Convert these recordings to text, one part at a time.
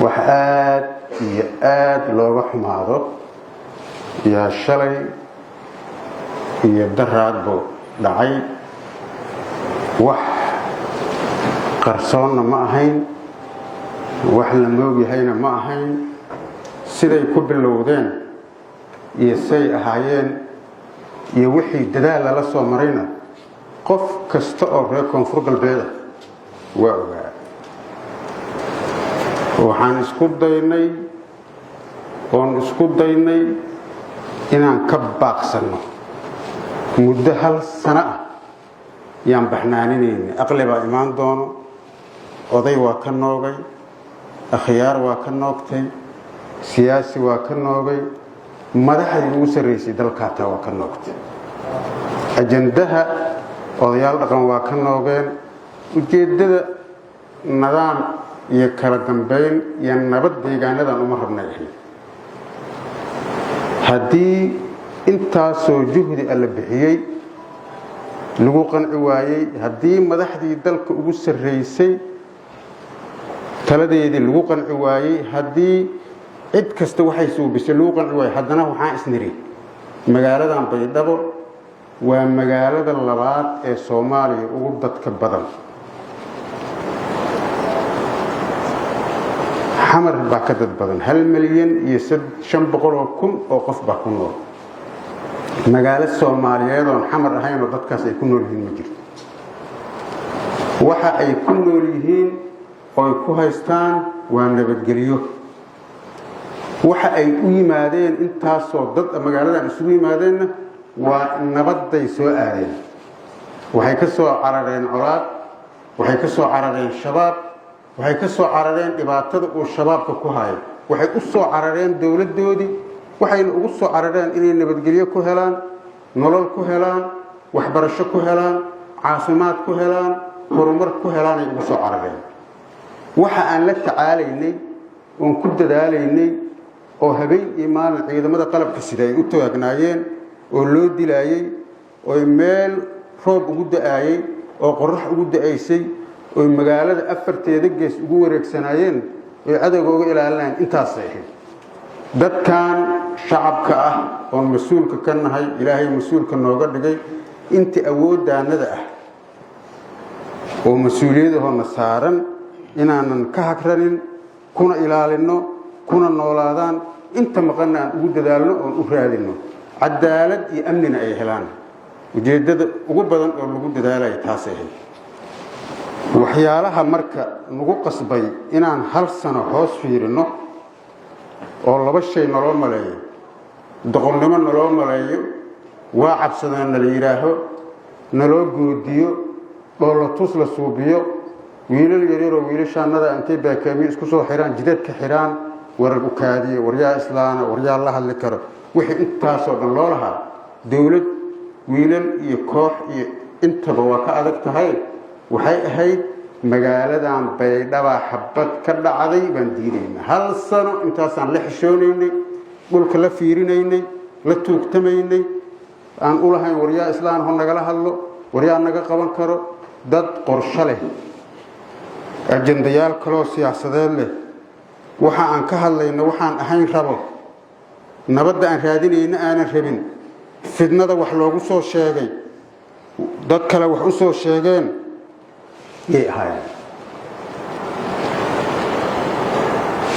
Wax aad iyo aad looga xumaado yaa shalay iyo daraadbu dhacay. Wax qarsoonna ma ahayn, wax la moogyahayna ma ahayn. Siday ku bilowdeen iyo say ahaayeen iyo wixii dadaal lala soo marayna, qof kasta oo reer Koonfur Galbeeda waa ogaa. Waxaan isku daynay oon isku daynay inaan ka baaqsanno. Muddo hal sano ah yaan baxnaaninaynay. Aqli baa imaan doono, oday waa ka noogay, akhyaar waa ka noogtay, siyaasi waa ka noogay, madaxdii ugu sarraysay dalkaataa waa ka noogtay, ajandaha odayaal dhaqan waa ka noogeen. Ujeeddada nidaam iyo kala dambayn iyo nabad deegaanadan uma rabnay ahayd. Haddii intaasoo juhdi alla bixiyey lagu qanci waayey, haddii madaxdii dalka ugu sarraysay taladeedii lagu qanci waayey, haddii cid kasta waxay suubisay lagu qanci waayey, haddana waxaan isniri magaaladan Baydhabo waa magaalada labaad ee Soomaaliya ugu dadka badan. Xamar baa ka dad badan. 1,500,000 oo qof baa ku nool. Magaalo Soomaaliyeed oon Xamar ahayn oo dadkaas ay ku nool yihiin ma jirto. Waxa ay ku nool yihiin oo ay ku haystaan waa nabadgelyo. Waxa ay u yimaadeen intaasoo dad magaaladan isugu yimaadeenna waa nabadday soo aadeen. Waxay ka soo carareen colaad, waxay ka soo carareen Shabaab, waxay ka soo carareen dhibaatada uu Shabaabka ku hayo. Waxay u soo carareen dowladdoodii, waxayna ugu soo carareen inay nabadgelyo ku helaan, nolol ku helaan, waxbarasho ku helaan, caafimaad ku helaan, horumar ku helaanay ugu soo carareen. Waxa aan la tacaalaynay oon ku dadaalaynay oo habeen iyo maalin ciidamada qalabka sida ay u taagnaayeen oo loo dilaayey oo meel roob ugu da'aayey oo qorax ugu da'aysay oy magaalada afarteeda gees ugu wareegsanaayeen oy cadowga uga ilaalinayeen, intaasay ahayd. Dadkan shacabka ah oon mas-uulka ka nahay, Ilaahay mas-uulka nooga dhigay, inta awooddaanada ah oo mas-uuliyadahoona saaran inaanan ka hagranin, kuna ilaalinno, kuna noolaadaan, inta maqanna aan ugu dadaalno oon u raadinno cadaalad iyo amnina ay helaan. Ujeeddada ugu badan oo lagu dadaalaya taasay ahayd. Waxyaalaha marka nagu qasbay inaan hal sano hoos fiirinno oo laba shay naloo maleeyo: doqonnimo naloo maleeyo, waa cabsadaan nala yidhaaho, naloo goodiyo, dhoolatus la suubiyo, wiilal yaryaroo wiilashaannada intay baakaamiyo isku soo xiraan, jidadka xiraan, warar u kaadiyo, waryaa islaana, waryaa la hadli karo. Wixii intaasoo dhan loo lahaa, dowlad wiilal iyo koox iyo intaba waa ka adag tahay. Waxay ahayd magaaladan Baydhaba xabad ka dhacday baan diidaynaa. Hal sano intaasaan la xishoonaynay, dhulka la fiirinaynay, la tuugtamaynay, aan u lahayn waryaa islaan ho nagala hadlo, waryaa naga qaban karo. Dad qorsho leh, ajandayaal kaloo siyaasadeed leh, waxa aan ka hadlayno waxaan ahayn rabo, nabadda aan raadinayno aanan rabin, fidnada wax loogu soo sheegay, dad kale wax u soo sheegeen yay ahaayeen.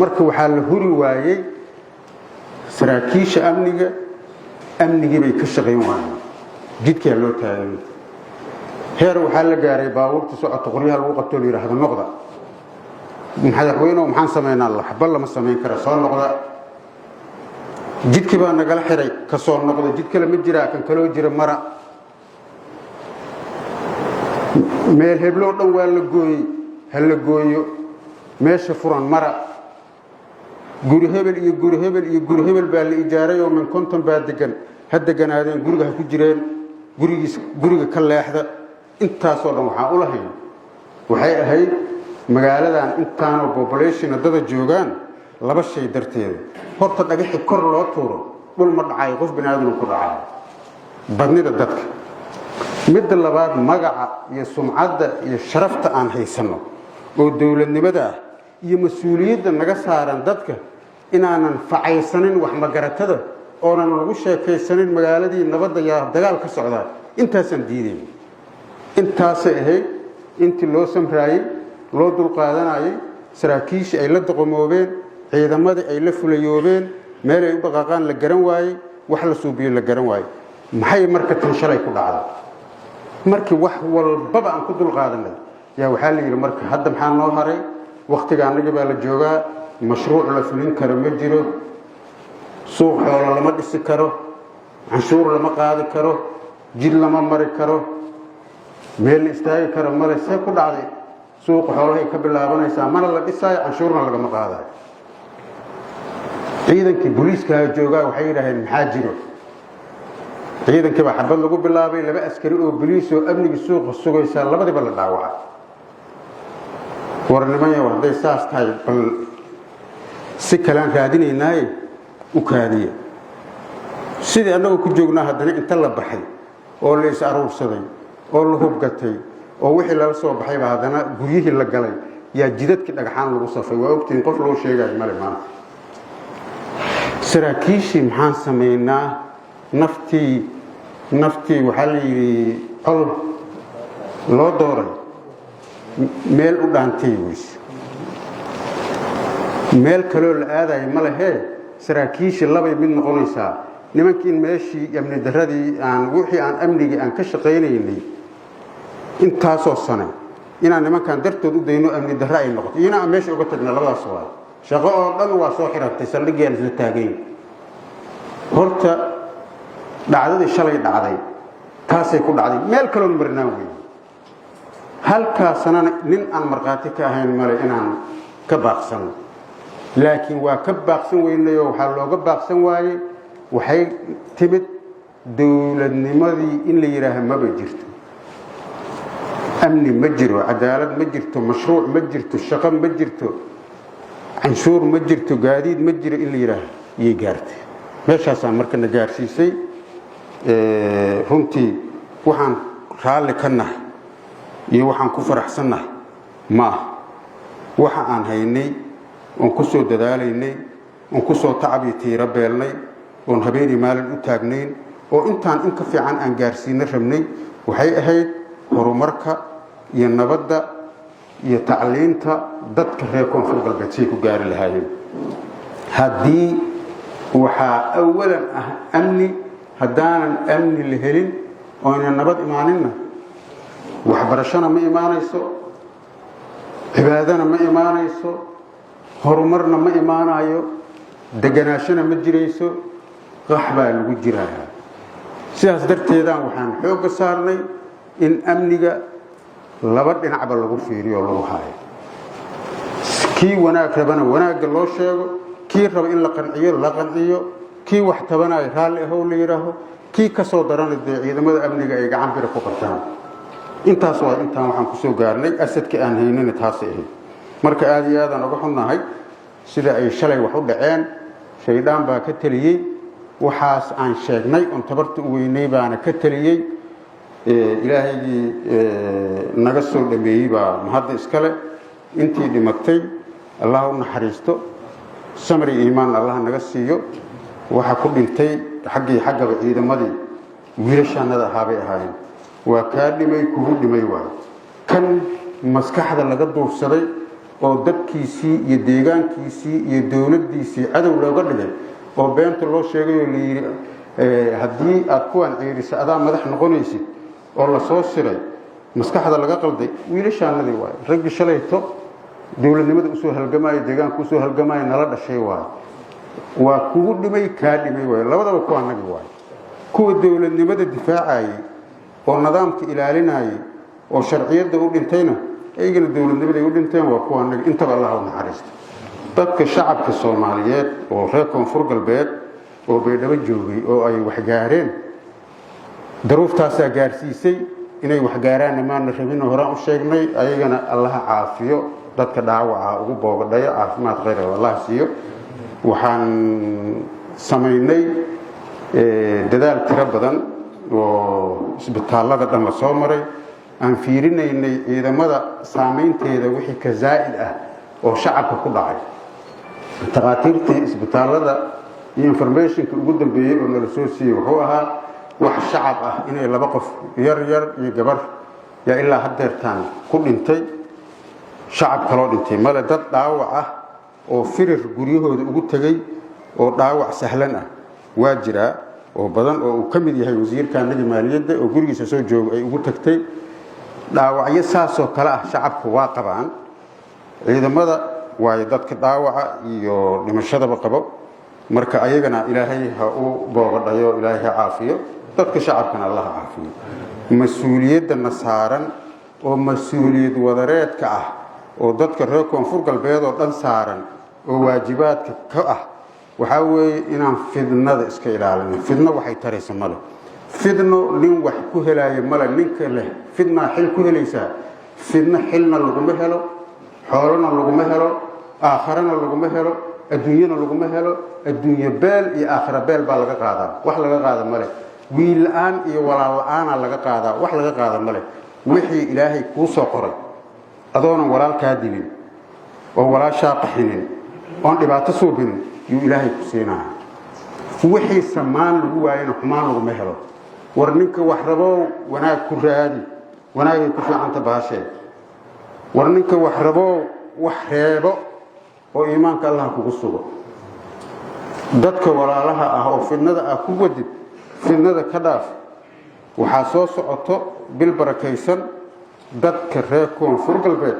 Marka waxaa la huri waayey saraakiisha amniga. Amnigii bay ka shaqayn waayeen, jidkaa loo taagay. Heer waxaa la gaaray baabuurta socoto qoryaha lagu qabtoo la yidhaahdo noqda. Madaxweynehu, maxaan samaynaa? Waxba lama samayn kara, soo noqda. Jidkii baa nagala xiray, ka soo noqda. Jid kale ma jiraa? Kan kaloo jira mara. Meel hebloo dhan waa la gooyey, ha la gooyo, meesha furan mara. Guri hebel iyo guri hebel iyo guri hebel baa la ijaaray oo min 50 baa degan, ha deganaadeen, guriga ha ku jireen, gurigiis guriga ka leexda. Intaasoo dhan waxaan u lahayn waxay ahayd magaaladan intaanoo population dada joogaan laba shay darteeda. Horta dhagaxi kor loo tuuro dhul ma dhacayo, qof bini aadam ku dhacayo badnida dadka. Midda labaad, magaca iyo sumcadda iyo sharafta aan haysanno oo dowladnimada ah. Iyo mas-uuliyadda naga saaran dadka inaanan facaysanin wax magaratada, oonan lagu sheekaysanin magaaladii nabadda yaa dagaal ka socdaa. Intaasaan diidayna, intaasay ahayd intii loo samraayey, loo dulqaadanayay, saraakiishii ay la doqomoobeen, ciidamadii ay la fulayoobeen, meelay u dhaqaaqaan la garan waayey, wax la suubiyo la garan waayey. Maxay marka tan shalay ku dhacday? Markii wax walbaba aan ku dulqaadanay yaa waxaa la yidhi, marka hadda maxaa noo haray? Wakhtiga annagii baa la joogaa, mashruuc la fulin karo ma jiro, suuq xoolo lama dhisi karo, canshuur lama qaadi karo, jid lama mari karo, meel la istaagi karo male. See ku dhacday? Suuqa xoolahay ka bilaabanaysaa, mana la dhisaayo, canshuurna lagama qaadayo. Ciidankii booliiskaha joogaa waxay yidhaaheen, maxaa jiro? Ciidankii baa xabad lagu bilaabay. Laba askari oo boliis oo amnigii suuqa sugaysaa labadiiba la dhaawacay. War nimanyow, hadday saas tahay, bal si kalean raadinaynaaye u kaadiya. Sidii annagoo ku joognaa haddana inta la baxay oo la is aruursaday oo la hubgatay oo wixii lala soo baxayba haddana guryihii la galay, yaa jidadkii dhagxaan lagu safay. Waa ogtihiin, qof loo sheegayo male maanta. Saraakiishii, maxaan samaynaa? Naftii waxaa la yidhi col loo dooray meel u dhaantay weyse, meel kaloo la aadayo ma lehee. Saraakiishii labay mid noqonaysaa: nimankiin meeshii amni daradii aan wixii aan amnigii aan ka shaqaynaynay intaasoo sane inaan nimankan dartood u dayno, amni darre ay noqoto, iyo inaan meesha uga tagna. Labadaas waay. Shaqo oo dhan waa soo xirantay, saldhigii aan isla taagayn. Horta dhacdadii shalay dhacday taasay ku dhacday, meel kaloon marnaan weyn. Halkaasanana nin aan markhaati ka ahayn male inaan ka baaqsano, laakiin waa ka baaqsan weynayoo waxaa looga baaqsan waayey, waxay timid dowladnimadii in la yidhaaha maba jirto, amni ma jiro, cadaalad ma jirto, mashruuc ma jirto, shaqo ma jirto, canshuur ma jirto, gaadiid ma jiro in la yidhaaha iyay gaartay. Meeshaasaan marka na gaarsiisay. Runtii waxaan raalli ka nahay iyo waxaan ku faraxsannahay ma aha. Waxa aan haynay oon ku soo dadaalaynay, oon ku soo tacab iyo tiiro beelnay, oon habeenii maalin u taagnayn, oo intaan in ka fiican aan gaarsiino rabnay, waxay ahayd horumarka iyo nabadda iyo tacliinta dadka reer Koonfur Galbeed siay ku gaari lahaayeen. Haddii waxaa awalan ah amni, haddaanan amni la helin oyna nabad imaaninna, waxbarashona ma imaanayso, cibaadana ma imaanayso, horumarna ma imaanayo, deganaashona ma jirayso, qax baa lagu jirayaa. Sidaas darteedaan waxaan xoogga saarnay in amniga laba dhinacba lagu fiiriyo oo lagu haayo. Kii wanaag rabana wanaagga loo sheego, kii raba in la qanciyo la qanciyo, kii wax tabanayo raalli ahow la yidhaaho, kii ka soo darana dee ciidamada amniga ay gacan bira ku qabtaan. Intaas waa intaan waxaan kusoo gaarnay. Asadka aan haynina taasay ahayd. Marka aada iyo aadaan uga xunnahay sida ay shalay wax u dhaceen. Shaydaan baa ka teliyey waxaas aan sheegnay oon tabarta u weynay baana ka teliyey. Ilaahaygii naga soo dhameeyey baa mahadda iskale. Intii dhimatay Allah u naxariisto, samri iimaan Allah naga siiyo. Waxa ku dhintay xaggii xaggaba ciidamadii wiilashaanada ahaabay ahaayeen. Waa kaa dhimay, kugu dhimay waayo. Kan maskaxda laga duufsaday oo dadkiisii iyo deegaankiisii iyo dowladdiisii cadow looga dhigay oo beenta loo sheegay oo la yidhi, haddii aad kuwan ciiriso adaa madax noqonaysid, oo lasoo siray, maskaxda laga qalday, wiilashaanadii waayo. Raggii shalayto dowladnimada usoo halgamaayo, deegaanka usoo halgamaayo, nala dhashay waayo. Waa kugu dhimay, kaa dhimay waayo, labadaba kuwa anagi waayo. Kuwa dowladnimada difaacayay oo nidaamka ilaalinayay oo sharciyadda u dhintayna, iyagana dowladnimaday u dhinteen, waa kuwa anaga. Intaba Allah u naxariista. Dadka shacabka Soomaaliyeed oo reer Koonfur Galbeed oo Baydhabo joogay oo ay waxgaareen, daruuftaasaa gaarsiisay inay waxgaaraanna maana rabin, horaan u sheegnay. Ayagana Allaha caafiyo, dadka dhaawaca ugu boogadhayo, caafimaad khayr Allah siiyo. Waxaan samaynay dadaal tiro badan oo isbitaallada dhan la soo maray, aan fiirinaynay ciidamada saamaynteeda wixii ka zaa'id ah. Oo shacabka ku dhacay, takhaatiirtii isbitaallada iyo informationka ugu dambeeyey oo nala soo siiyey wuxuu ahaa wax shacab ah inay laba qof, yar yar iyo gabar, yaa ilaa haddeertaan ku dhintay. Shacab kaloo dhintay male. Dad dhaawac ah oo firir guryahooda ugu tegey oo dhaawac sahlan ah waa jiraa oo badan, oo uu ka mid yahay wasiirka annaga maaliyadda oo gurigiisa soo joogo ay ugu tagtay. Dhaawacyo saasoo kale ah shacabka waa qabaan. Ciidamada waayo dadka dhaawaca iyo dhimashadaba qabo. Marka ayagana Ilaahay ha u boogadhayo, Ilaahay ha caafiyo. Dadka shacabkana Allah ha caafiyo. Mas-uuliyadana saaran oo mas-uuliyad wadareedka ah oo dadka reer Koonfur Galbeed oo dhan saaran oo waajibaadka ka ah waxaa weeye inaan fidnada iska ilaalino. Fidno waxay taraysa male. Fidno nin wax ku helaayo male. Ninka leh fidnaa xil ku helaysaa, fidno xilna laguma helo, xoolona laguma helo, aakharana laguma helo, adduunyana laguma helo. Adduunyo beel iyo aakhira beel baa laga qaadaa. Wax laga qaada male. Wiil la-aan iyo walaal la-aanaa laga qaadaa. Wax laga qaada male. Wixii Ilaahay kuu soo qoray, adoonan walaalkaa dilin oo walaashaa qaxinin oon dhibaato suubinin, yuu Ilaahay ku siinaya. Wixii samaan lagu waayana xumaan laguma helo. War ninka wax rabow, wanaag ku raadi, wanaagay ku fiicanta baashee. War ninka wax rabow, wax reebo oo iimaanka Allah kugu sugo. Dadka walaalaha ah oo fidnada ah ku wadid, fidnada ka dhaaf. Waxaa soo socoto bil barakaysan. Dadka reer Koonfur Galbeed,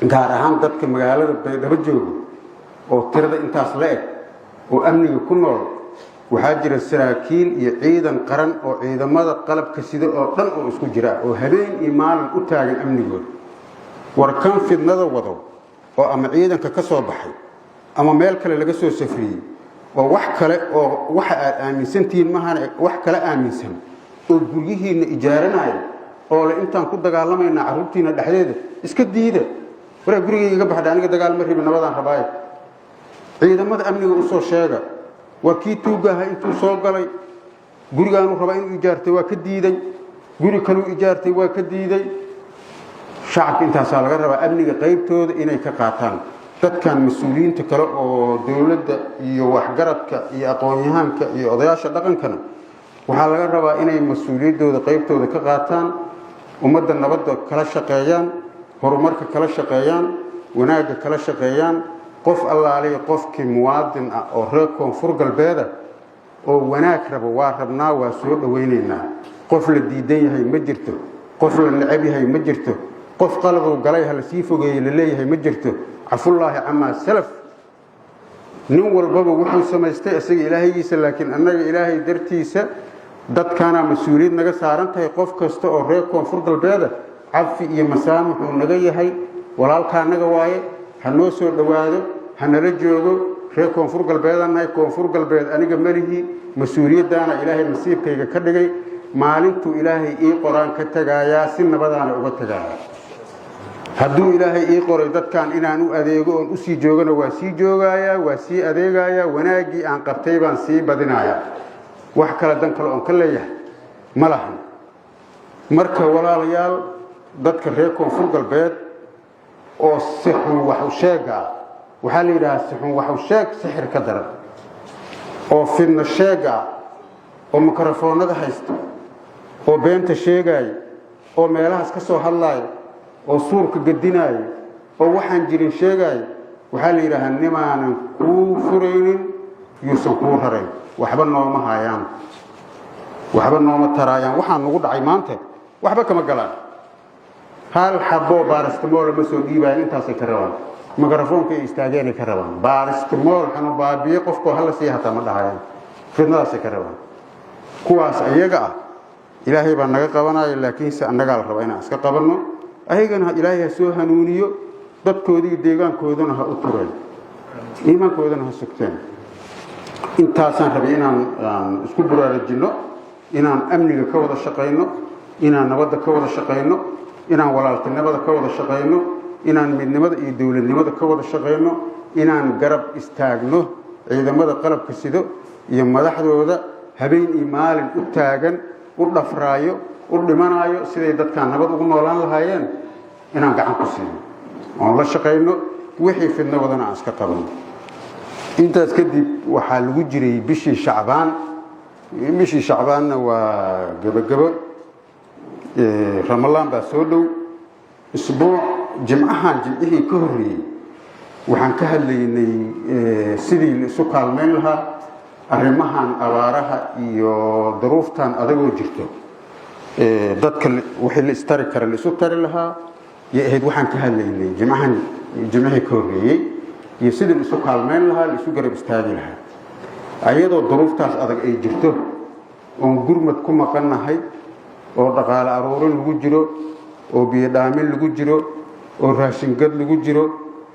gaar ahaan dadka magaalada Baydhabo jooga oo tirada intaas la eg oo amniga ku nool, waxaa jira saraakiil iyo ciidan qaran oo ciidamada qalabka sida oo dhan oo isku jira oo habeen iyo maalin u taagan amnigooda. War kan fidnada wado oo ama ciidanka ka soo baxay ama meel kale laga soo safriyey oo wax kale oo waxa aad aaminsantihiin mahana wax kale aaminsan oo guryihiinna ijaaranaya oo le intaan ku dagaalamaynaa carruurtiina dhexdeeda, iska diida. Waraa gurigayga iga baxdha, aniga dagaal ma rabin, nabadaan rabaayo. Ciidamada amniga usoo sheega. Waa kii tuugaaha intuu soo galay gurigaanuu rabaa inuu ijaartay, waa ka diiday. Guri kaluu ijaartay, waa ka diiday. Shacabka intaasaa laga rabaa amniga qaybtooda inay ka qaataan. Dadkan mas-uuliyiinta kale oo dowladda iyo waxgaradka iyo aqoon-yahaanka iyo odayaasha dhaqankana waxaa laga rabaa inay mas-uuliyaddooda qaybtooda ka qaataan, ummadda nabadda kala shaqeeyaan, horumarka kala shaqeeyaan, wanaagga kala shaqeeyaan. Qof allaaliya qofkii muwaadin ah oo reer Koonfur Galbeeda oo wanaag rabo, waa rabnaa, waa soo dhowaynaynaa. Qof la diidan yahay ma jirto. Qof la necab yahay ma jirto. Qof qaladuu galay ha la sii fogeeye la leeyahay ma jirto. Cafullaahi camaa salaf. Nin walbaba wuxuu samaystay isaga Ilaahaygiisa, laakiin annaga Ilaahay dartiisa dadkaana mas-uuliyad naga saaran tahay. Qof kasta oo reer Koonfur Galbeeda cafi iyo masaamixuu naga yahay. Walaalkaa naga waaye, ha noo soo dhowaado, ha nala joogo. Reer Koonfur Galbeedaan nahay. Koonfur Galbeed aniga melihi, mas-uuliyaddaana Ilaahay nasiibkayga ka dhigay. Maalintuu Ilaahay ii qoraan ka tegaayaa, si nabadaana uga tegaaya. Hadduu Ilaahay ii qoray dadkan inaan u adeego oon usii joogana, waa sii joogayaa, waa sii adeegayaa, wanaaggii aan qabtay baan sii badinayaa. Wax kale, dan kale oon ka leeyahay ma lahan. Marka walaalayaal, dadka reer Koonfur Galbeed oo si xun wax u sheega ah, waxaa la yidhahaa si xun wax u sheeg sixir ka daran, oo fidno sheega ah, oo mikrofoonada haysta, oo beenta sheegaaya, oo meelahaas ka soo hadlaaya, oo suurka gedinaaya, oo waxaan jirin sheegaaya, waxaa la yidhaahaa nimaanan kuu furaynin yuusan kuu rarayn. Waxba nooma hayaan, waxba nooma taraayaan. Waxaan nagu dhacay maanta waxba kama galaan. Hal xaboo paracetamol ma soo dhiibayan. Intaasay ka rabaan. Mikrofoonka ay istaageenay ka rabaan. Paracetamol xanuun baabiye qofkoo hala siiya hataa ma dhahayaan. Fidnadaasay ka rabaan. Kuwaas iyaga ah Ilaahay baa naga qabanaya, laakiinse annagaa la rabaa inaan iska qabanno. Ayagana Ilaahay ha soo hanuuniyo, dadkoodii iyo deegaankoodana ha u tureen, iimaankoodana ha sugteen. Intaasaan rabay inaan isku buraarajinno, inaan amniga ka wada shaqayno, inaan nabadda ka wada shaqayno, inaan walaaltinimada ka wada shaqayno, inaan midnimada iyo dowladnimada ka wada shaqayno, inaan garab istaagno ciidamada qalabka sido iyo madaxdooda habeen iyo maalin u taagan, u dhafraayo, u dhimanaayo siday dadkaan nabad ugu noolaan lahaayeen, inaan gacan ku siino oon la shaqayno. Wixii fidno wadana aan iska qabanno. Intaas kadib waxaa lagu jiray bishii Shacbaan. Bishii Shacbaanna waa gebogebo, Ramalaan baa soo dhow. Isbuuc jimcahan, jimcihii ka horreeyey, waxaan ka hadlaynay sidii la isu kaalmayn lahaa arrimahan abaaraha iyo duruuftan adagoo jirto, dadka wixii la istari kara la isu tari lahaa yay ahayd. Waxaan ka hadlaynay jimcahan jimcihii ka horreeyey iyo sidii la isu kaalmayn lahaa, la isu garab istaagi lahaa, ayadoo duruuftaas adag ay jirto oon gurmad ku maqannahay, oo dhaqaale aruurin lagu jiro, oo biyo dhaamin lagu jiro, oo raashingad lagu jiro,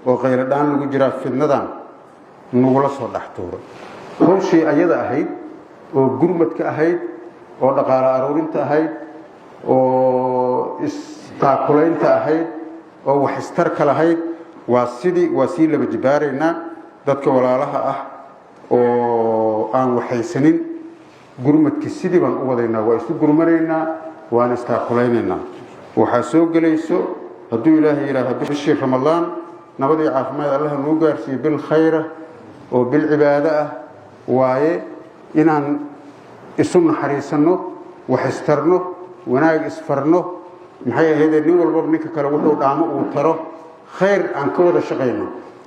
oo qayladhaan lagu jiraa, fidnadan nagula soo dhex tuuray. Hawshii ayada ahayd oo gurmadka ahayd, oo dhaqaale aruurinta ahayd, oo istaakulaynta ahayd, oo wax istarka lahayd, waa sidii waa sii laba jibaaraynaa. Dadka walaalaha ah oo aan waxaysanin, gurmadkii sidii baan u wadaynaa, waa isu gurmanaynaa, waan istaakulaynaynaa. Waxaa soo gelayso, hadduu Ilaahay yidhaaha, bishii Ramadaan. Nabad iyo caafimaad Allaha nuu gaarsiiye. Bil khayra oo bil cibaado ah waaye. Inaan isu naxariisanno, wax istarno, wanaag isfarno, maxay ahaydee, nin walbaba ninka kale wuxuu dhaamo uu taro, khayr aan ka wada shaqayno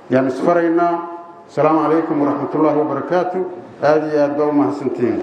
yaan isfaraynaa. Asalaamu calaykum waraxmat ullaahi wabarakaatu. Aada iyo aad baa u mahadsantihiin.